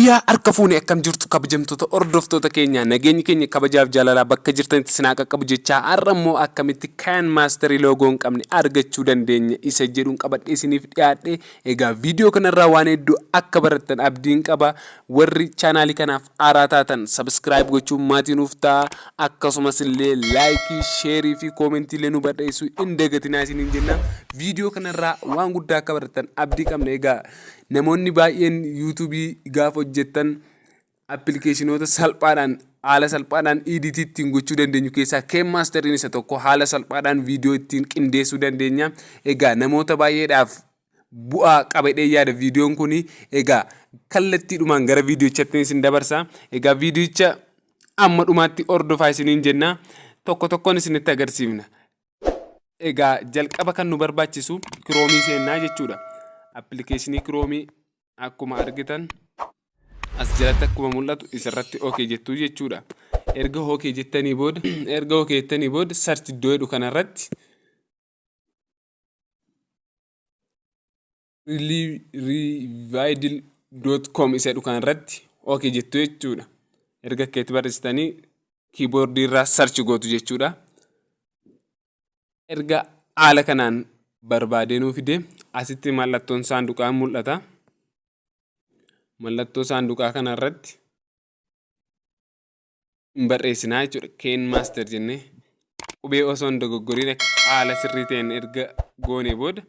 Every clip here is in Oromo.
Yooyyaa harka fuune akkam jirtu kabajamtoota hordoftoota keenya nageenyi keenya kabajaaf jaalalaa bakka jirtanitti sinaa qaqqabu jechaa har'a immoo akkamitti KineMaster loogoo hin qabne argachuu dandeenya isa jedhuun qabadhee isiniif dhiyaadhe. Egaa viidiyoo kanarraa waan hedduu akka barattan abdiin qaba. Warri chaanaalii kanaaf haaraa taatan subscribe gochuun maatii nuuf ta'a. Akkasumas illee laayikii, sheerii fi koomentii illee nu barreessuu hin dagatinaa isiniin jenna. Viidiyoo kanarraa waan guddaa akka barattan abdii qabna. Egaa namoonni baay'een yuutuubii gaafa hojjettan appilikeeshinoota salphaadhaan haala salphaadhaan EDT ittiin gochuu dandeenyu keessaa KineMasteriin isa tokko haala salphaadhaan viidiyoo ittiin qindeessuu dandeenya. Egaa namoota baay'eedhaaf bu'aa qaba jedhee yaada viidiyoon kun. Egaa kallattiidhumaan gara viidiyochatti isin dabarsa. Egaa viidiyicha amma dhumaatti hordofaa isiniin jenna. Tokko tokkoon isinitti agarsiifna. Egaa jalqaba kan nu barbaachisu kiroomii seennaa jechuudha. Appilikeeshinii kiroomii akkuma argitan as jalatti akkuma mul'atu isarratti ok jettuu jechuudha. Erga ok jettanii booda erga ok jettanii booda search iddoo jedhu kanarratti revidle.com isa jedhu kanarratti ok jettu jechuudha. Erga akkeetti barreessitanii kiiboordii irraa search gootu jechuudha. Erga haala kanaan barbaadee nuu fide asitti mallattoon saanduqaa mul'ata. Mallattoo saanduqaa kanarratti hin barreessinaa jechuudha. KineMaster jennee qubee osoo hin dogoggoriin haala sirrii ta'een erga goonee booda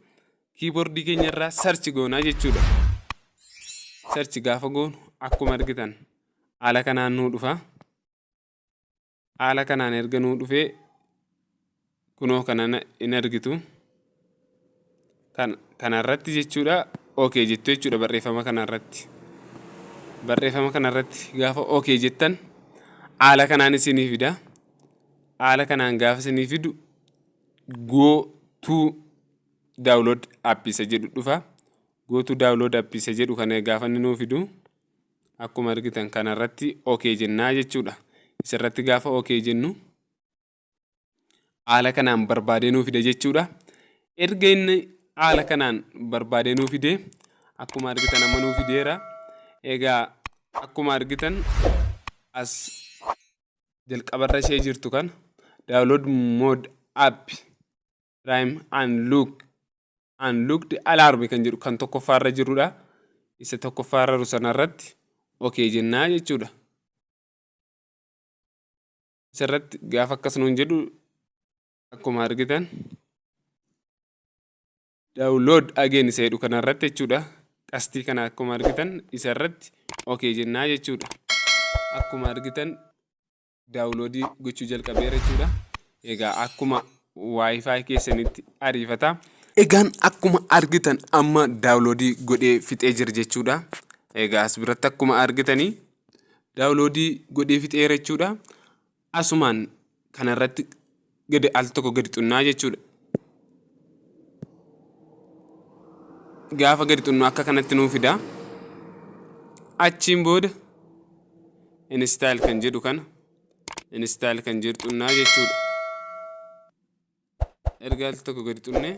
kiiboordii keenya irraa search goonaa jechuudha. Search gaafa goonu akkuma argitan haala kanaan nuu dhufa. Haala kanaan erga nuu dhufee kunoo kana in argitu. Kanarratti jechuudha ok jettu jechuudha barreeffama kanarratti. Barreeffama kanarratti gaafa ok jettan haala kanaan isinii fida. Haala kanaan gaafa isinii fidu go to download app isa jedhu dhufa. Go to download app isa jedhu kana gaafa inni nuu fidu akkuma argitan kanarratti ok jennaa jechuudha. Isarratti gaafa ok jennu haala kanaan barbaadee nuu fida jechuudha. Erga inni haala kanaan barbaadee nuu fide akkuma argitan amma nuu fideera. Egaa akkuma argitan as jalqabarra ishee jirtu kana download mode app prime and look unlocked alarm kan jedhu kan tokkoffaarra jirudha. Isa tokkoffaarra jiru sanarratti okay jennaa jechuudha. Isarratti gaafa akkas nuun jedhu akkuma argitan download again isa jedhu kanarratti jechuudha. Qastii kana akkuma argitan isarratti okay jennaa jechuudha. Akkuma argitan daawuloodii gochuu jalqabeera jechuudha. Egaa akkuma wifi keessanitti ariifata. Egaan akkuma argitan amma daawuloodii godhee fixee jira jechuudha. Egaa as biratti akkuma argitanii daawuloodii godhee fixeera jechuudha. Asumaan kanarratti gadi al tokko gadi xunnaa jechuudha. Gaafa gadi xunnu akka kanatti nuu fida. Achiin booda install kan jedhu kana install kan jedhu xunnaa jechuudha. Erga al tokko gadi xunnee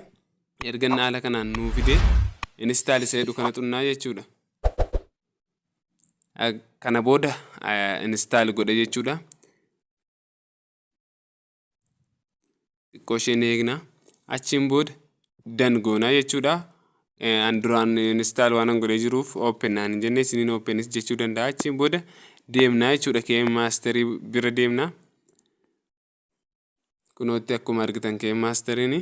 erga inni haala kanaan nuu fide install isa jedhu kana xunnaa jechuudha. Kana booda install godhe jechuudha. Xiqqoo isheen eegna. Achiin booda done goonaa jechuudha. An duraan install waan godhee jiruuf open naan hin jenne isiniin openis jechuu danda'a. Achiin booda deemnaa jechuudha. KineMasterii bira deemna. Kunootti akkuma argitan KineMasteriin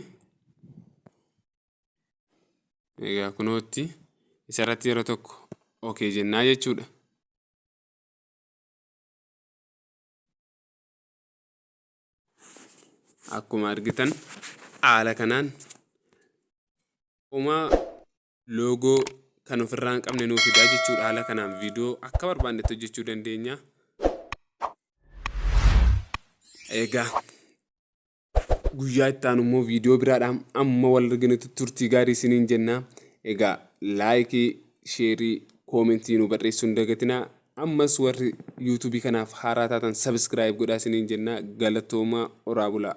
egaa kunootti isarratti yeroo tokko okay jennaa jechuudha. Akkuma argitan haala kanaan homaa loogoo kan ofirraa hin qabne nuu fidaa jechuudha. Haala kanaan viidiyoo akka barbaannetti hojjechuu dandeenya. Egaa guyyaa itti aanu immoo viidiyoo biraadhaan amma wal arginutti turtii gaarii isiniin jenna. Egaa laayikii, sheerii, koomentii nu barreessuu hin dagatinaa. Ammas warri yuutuubii kanaaf haaraa taatan subscribe godhaa isiniin jenna. Galatoomaa, horaa bulaa.